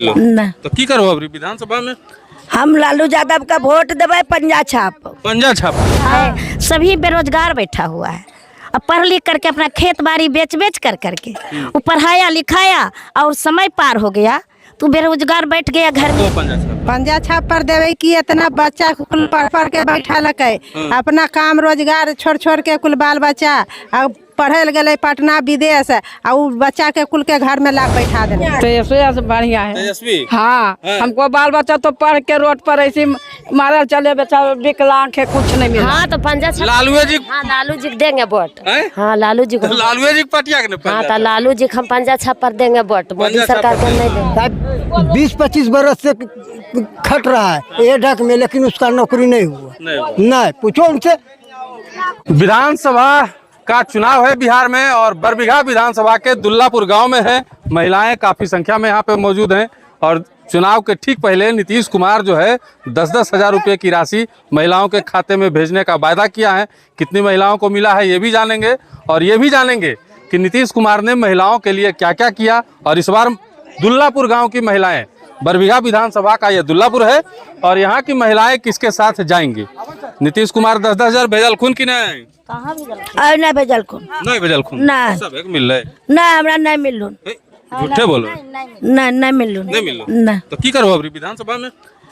ना। तो की करबो अबरी विधानसभा में? हम लालू यादव का वोट देबै पंजा छाप। पंजा छाप। है, सभी बेरोजगार बैठा हुआ है। अब पढ़ लिख करके अपना खेत बाड़ी बेच बेच कर करके वो पढ़ाया लिखाया और समय पार हो गया तो बेरोजगार बैठ गया घर में। तो पंजा छाप। पंजा छाप पर देवे कि इतना बच्चा कुल पढ़ पढ़ के बैठा लकै, अपना काम रोजगार छोड़ छोड़ के कुल बाल बच्चा आ पढ़े लए गेलै पटना, विदेश, आ उ बच्चा के कुल के घर में ला के बैठा देने। तेजस्वी से बढ़िया है। तेजस्वी? हाँ। हैं। हमको बाल बच्चा तो पढ़ के रोड पर ऐसे मारल चले, बेचारा विकलांग है, कुछ नहीं मिला। हाँ, तो पंजा छाप। लालूए जी। हाँ, लालू जी को देंगे वोट। हैं? हाँ, लालू जी को। तो लालूए जी के पटिया के ने? हाँ। पंजा तो छाप। लालू जी को हम पंजा छाप पर देंगे वोट, मोदी पंजा छाप सरकार पर को नहीं देंगे। साहब, 20-25 बरस से खट रहा है ये ढक में, लेकिन उसका नौकरी नहीं हुआ। नहीं हुआ। नहीं, पूछो उनसे। विधानसभा का चुनाव है बिहार में और बरबीघा विधानसभा के दुल्लापुर गांव में है। महिलाएं काफ़ी संख्या में यहाँ पे मौजूद हैं और चुनाव के ठीक पहले नीतीश कुमार जो है 10-10 हज़ार रुपये की राशि महिलाओं के खाते में भेजने का वायदा किया है। कितनी महिलाओं को मिला है, ये भी जानेंगे और ये भी जानेंगे कि नीतीश कुमार ने महिलाओं के लिए क्या क्या किया। और इस बार दुल्लापुर गाँव की महिलाएँ, बरबीघा विधानसभा का यह दुल्लापुर है और यहाँ की महिलाएं किसके साथ जाएंगी? नीतीश कुमार 10-10 हजार भेजलखुन कि नहीं? और नहीं भेजलखुन। नहीं भेजलखुन? नहीं। सब एक मिल रहे। ना, हमरा नहीं मिललुन। ए, झूठे बोलो। नहीं, नहीं मिललुन। नहीं मिललो? ना। तो की करबो अबरी विधानसभा में?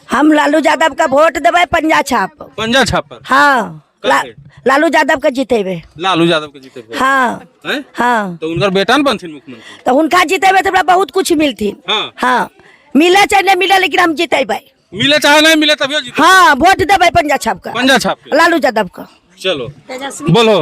हम लालू यादव का वोट देबै पंजा छाप। पंजा छाप पर? हाँ। काहे? लालू यादव के जीतेबे। लालू यादव के जीते? हाँ। हैं? हाँ। तो उनकर बेटा न बनथिन मुख्यमंत्री? तो उनका जीतेबे तो हमरा बहुत कुछ मिलथिन। हाँ। हाँ, मिले चाहे नहीं मिले, लेकिन हम जीतेबै। मिले चाहे नहीं मिले, तभियो जीते? हाँ, वोट देबै पंजा छाप का। पंजा छाप के। लालू यादव का। चलो, बोलो।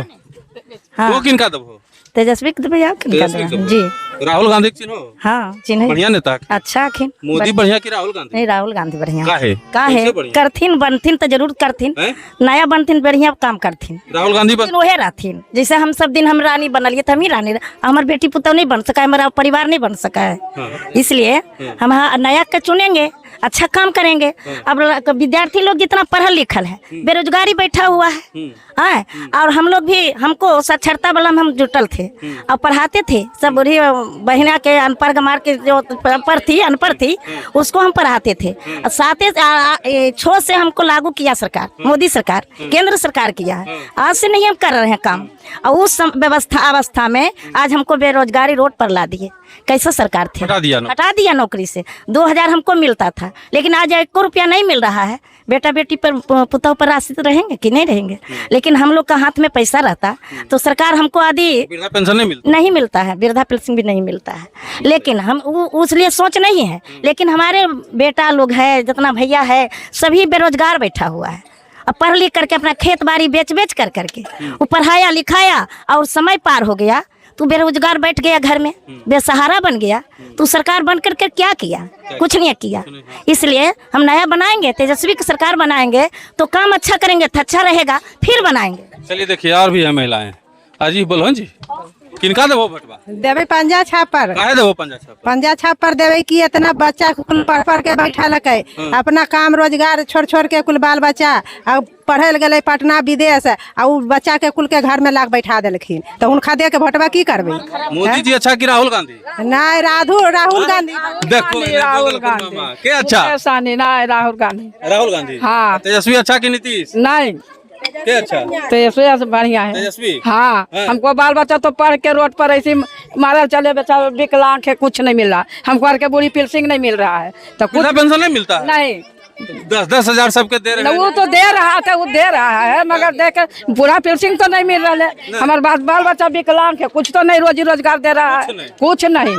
हाँ। वो किनका देबो? तेजस्वी के देबै, और किनका तेजस्वी के देबै? देबो? जी। राहुल गांधी के चिन्हो? हाँ, चिन्ह। बढ़िया नेता? अच्छा अखिन। मोदी बढ़िया कि राहुल गांधी? नहीं, राहुल गांधी बढ़िया। काहे? काहे? कैसे बढ़िया? करथिन, बनथिन तो जरूर करथिन। हैं? नया बनथिन, बढ़िया काम करथिन। राहुल गांधी बन लेकिन वहे रहथिन, जैसे हम सब दिन हम रानी बनलिए तो हम ही रानी, हमार बेटी पुतहु नहीं बन सका है, हमारा परिवार नहीं बन सका है। इसलिए हम हाँ नया के चुनेंगे, अच्छा काम करेंगे। अब विद्यार्थी लोग जितना पढ़ल लिखल है, बेरोजगारी बैठा हुआ है। हाँ, और हम लोग भी, हमको साक्षरता वाला में हम जुटल थे और पढ़ाते थे सब बूढ़ी बहिना के, अनपढ़ गमार के, जो पढ़ थी, अनपढ़ थी, उसको हम पढ़ाते थे। और साते आ, आ, ए, छः से हमको लागू किया सरकार, मोदी सरकार, केंद्र सरकार किया है। आज से नहीं हम कर रहे हैं काम। और उस व्यवस्था अवस्था में आज हमको बेरोजगारी रोड पर ला दिए। कैसा सरकार थे? हटा दिया नौकरी। हटा दिया नौकरी से। 2000 हमको मिलता था, लेकिन आज 1 रुपया नहीं मिल रहा है। बेटा बेटी पर, पुतहु पर आश्रित रहेंगे कि नहीं रहेंगे? लेकिन हम लोग का हाथ में पैसा रहता तो सरकार हमको आदि वृद्धा पेंशन नहीं मिलता? नहीं मिलता है, वृद्धा पेंशन भी नहीं मिलता है। लेकिन हम उसलिए सोच नहीं है, लेकिन हमारे बेटा लोग है, जितना भैया है, सभी बेरोजगार बैठा हुआ है। अब पढ़ लिख करके अपना खेत बाड़ी बेच बेच कर करके वो पढ़ाया लिखाया और समय पार हो गया तो बेरोजगार बैठ गया घर में, बेसहारा बन गया। तो सरकार बन करके क्या किया? कुछ नहीं किया। इसलिए हम नया बनाएंगे, तेजस्वी की सरकार बनाएंगे तो काम अच्छा करेंगे तो अच्छा रहेगा, फिर बनाएंगे। चलिए, देखिए, और भी है महिलाएं। अजी बोलो जी, किनका देबो भोटवा? देबै पंजा छाप पर। काहे देबो पंजा छाप पर? पंजा छाप पर देवे कि इतना बच्चा कुल पढ़ पढ़ के बैठा लकै, अपना काम रोजगार छोड़ छोड़ के कुल बाल बच्चा आ पढ़े लए गेलै पटना, विदेश, आ उ बच्चा के कुल के घर में ला के बैठा देलखिन, तो हुनका दे के भोटवा की करबै? मोदी जी अच्छा कि राहुल गांधी? नहीं, राधु राहुल गांधी। देखो, राहुल देखो गांधी। मामा, के अच्छा? मुकेश सहनी नहीं, राहुल गांधी। राहुल गांधी? हाँ। तेजस्वी अच्छा कि नीतीश? नहीं। के अच्छा? तेजस्वी से बढ़िया है। तेजस्वी? हाँ। हैं। हमको बाल बच्चा तो पढ़ के रोड पर ऐसे मारल चले, बेचारा विकलांग है, कुछ नहीं मिल रहा हमको, आर के बूढ़ी पेंशन नहीं मिल रहा है तो कुछ वृद्धा पेंशन नहीं मिलता है? नहीं। 10-10 हजार सबके दे रहे न, हैं। वो तो दे रहा था, वो दे रहा है, मगर दे के पूरा पेंशन तो नहीं मिल रहा है। हमारे बाल बाल बच्चा विकलांग है, कुछ तो नहीं रोजी रोजगार दे रहा है, कुछ नहीं,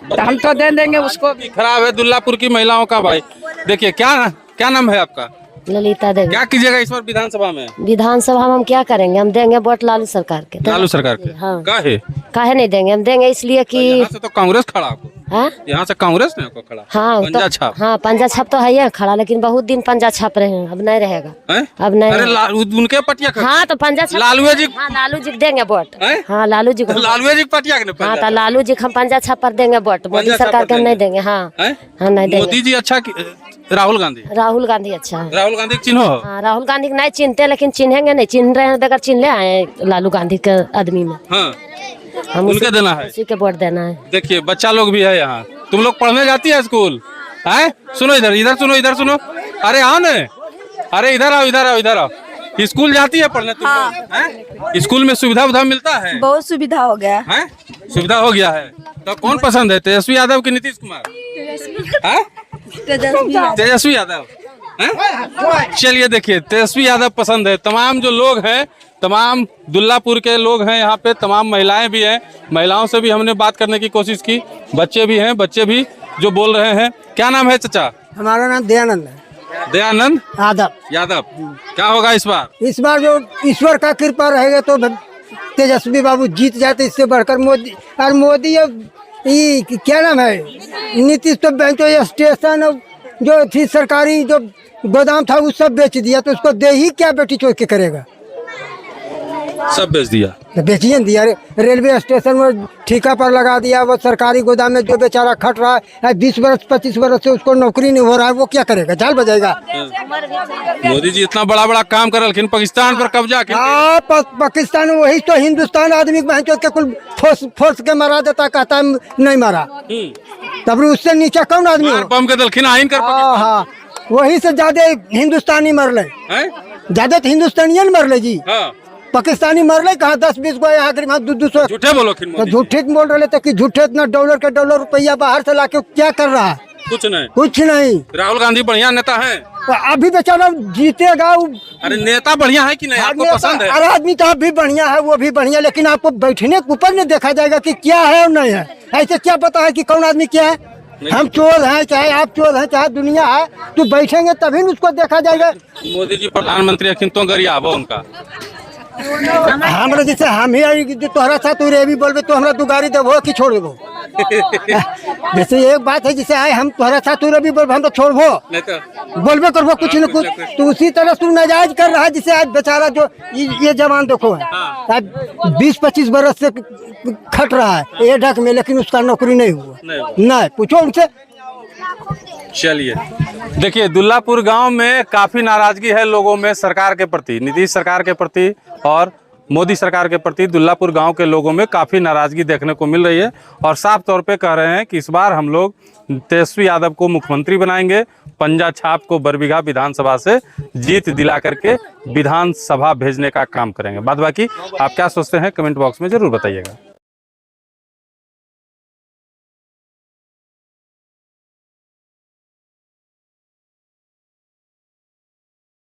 तो हम तो दे देंगे उसको। खराब है दुल्लापुर की महिलाओं का भाई। देखिए, क्या क्या नाम है आपका? ललिता देवी। क्या कीजिएगा इस बार विधानसभा में? विधानसभा में हम क्या करेंगे? हम देंगे वोट लालू सरकार के। लालू सरकार के? हाँ। काहे? काहे नहीं देंगे? हम देंगे इसलिए कि यहाँ से तो कांग्रेस खड़ा आपको। हाँ? यहाँ से कांग्रेस ने आपको खड़ा। हाँ। पंजा तो छाप। हाँ, पंजा छाप तो है ही है खड़ा, लेकिन बहुत दिन पंजा छाप रहे हैं, अब नहीं रहेगा। हैं? अब नहीं अरे रहेगा। उनके पटिया के। हाँ, तो पंजा छाप। लालूए जी। हाँ, लालू जी को देंगे वोट। हैं? हाँ, लालू जी को। लालूए जी के पटिया के ने हाँ। पंजा तो छाप। लालू जी को हम पंजा छाप पर देंगे वोट, मोदी पंजा छाप सरकार पर के हम नहीं देंगे। देंगे, हाँ। हैं? हाँ, नहीं देंगे। मोदी जी अच्छा कि राहुल गांधी? राहुल गांधी अच्छा है। राहुल गांधी के चिन्हो? हाँ, राहुल गांधी के नहीं चिन्हते, लेकिन चिन्हेंगे नहीं, चिन्ह रहे हैं, बगैर चिन्ह ले आए हैं लालू गांधी के आदमी में। हम उनके देना है। उसी के वोट देना है। देखिए, बच्चा लोग भी है यहाँ। तुम लोग पढ़ने जाती है स्कूल? हैं? सुनो इधर, इधर सुनो, इधर सुनो। अरे आओ ना, अरे इधर आओ, इधर आओ, इधर आओ। स्कूल जाती है पढ़ने तुम लोग? हैं? स्कूल में सुविधा उविधा मिलता है? बहुत सुविधा हो गया। हैं? सुविधा हो गया है। तो कौन पसंद है, तेजस्वी यादव की नीतीश कुमार? हैं? तेजस्वी यादव हैं? चलिए देखिए, तेजस्वी यादव पसंद है। तमाम जो लोग हैं, तमाम दुल्लापुर के लोग हैं यहाँ पे, तमाम महिलाएं भी हैं। महिलाओं से भी हमने बात करने की कोशिश की, बच्चे भी हैं, बच्चे भी जो बोल रहे हैं। क्या नाम है चचा? हमारा नाम दयानंद है। दयानंद यादव। यादव। क्या होगा इस बार? इस बार जो ईश्वर का कृपा रहेगा तो तेजस्वी बाबू जीत जाते, इससे बढ़कर मोदी और मोदी अब ये क्या नाम है नीतीश तो बैंक तो स्टेशन और जो थी सरकारी जो गोदाम था वो सब बेच दिया, तो उसको दे ही क्या बेटी चोर के करेगा। सब बेच दिया। तो बेचिए न दिया, रेलवे स्टेशन में ठेका पर लगा दिया, वो सरकारी गोदाम में जो बेचारा खट रहा है 20 बरस 25 बरस से उसको नौकरी नहीं हो रहा है, वो क्या करेगा, जाल बजाएगा। मोदी जी इतना बड़ा बड़ा काम कर रखिन, पाकिस्तान पर कब्जा के। हाँ, पाकिस्तान वही तो हिंदुस्तान आदमी के बहन चोद के कुल फोर्स फोर्स के मरा देता, कहता है नहीं मारा, तब उससे नीचा कौन आदमी मार हो? बम के दलखिन आइन कर। हाँ हाँ, वही से ज्यादा हिंदुस्तानी मरले, हैं? ज्यादा तो हिंदुस्तानियन मरले जी। हाँ। पाकिस्तानी मरले कहाँ 10-20 गो यहाँ करीब 200। झूठे बोलो खिन तो मोदी जी। झूठे बोल रहे थे कि झूठे इतना डॉलर के डॉलर रुपया बाहर से लाके क्या कर रहा है? कुछ नहीं, कुछ नहीं। राहुल गांधी बढ़िया नेता है। तो अभी बेचारा जीतेगा वो। अरे नेता बढ़िया है कि नहीं, आपको पसंद है? अरे आदमी तो अभी बढ़िया है, वो भी बढ़िया, लेकिन आपको बैठने के ऊपर नहीं देखा जाएगा कि क्या है और नहीं है। ऐसे क्या पता है कि कौन आदमी क्या है? हम चोर हैं, चाहे आप चोर हैं, चाहे दुनिया है, तो बैठेंगे तभी न उसको देखा जाएगा। मोदी जी प्रधानमंत्री अखिन तो गरियाबो उनका। हमरा जैसे हम ही आई कि तोहरा साथ तू रे भी बोलबे तो हमरा तू गाड़ी देबो कि छोड़ देबो? जैसे एक बात है, जैसे आए हम तोहरा साथ तू रे भी बोलबे हम तो छोड़बो। नहीं तो बोलबे करबो कुछ न कुछ। तो उसी तरह तू नाजायज कर रहा है, जिसे आज बेचारा जो ये जवान देखो है आज 20-25 बरस से खट रहा है ये ढक में, लेकिन उसका नौकरी नहीं हुआ। नहीं पूछो उनसे। चलिए देखिए, दुल्लापुर गांव में काफ़ी नाराज़गी है लोगों में सरकार के प्रति, नीतीश सरकार के प्रति और मोदी सरकार के प्रति। दुल्लापुर गांव के लोगों में काफ़ी नाराज़गी देखने को मिल रही है और साफ तौर पे कह रहे हैं कि इस बार हम लोग तेजस्वी यादव को मुख्यमंत्री बनाएंगे, पंजा छाप को बरबीघा विधानसभा से जीत दिला करके विधानसभा भेजने का काम करेंगे। बात बाकी आप क्या सोचते हैं कमेंट बॉक्स में ज़रूर बताइएगा।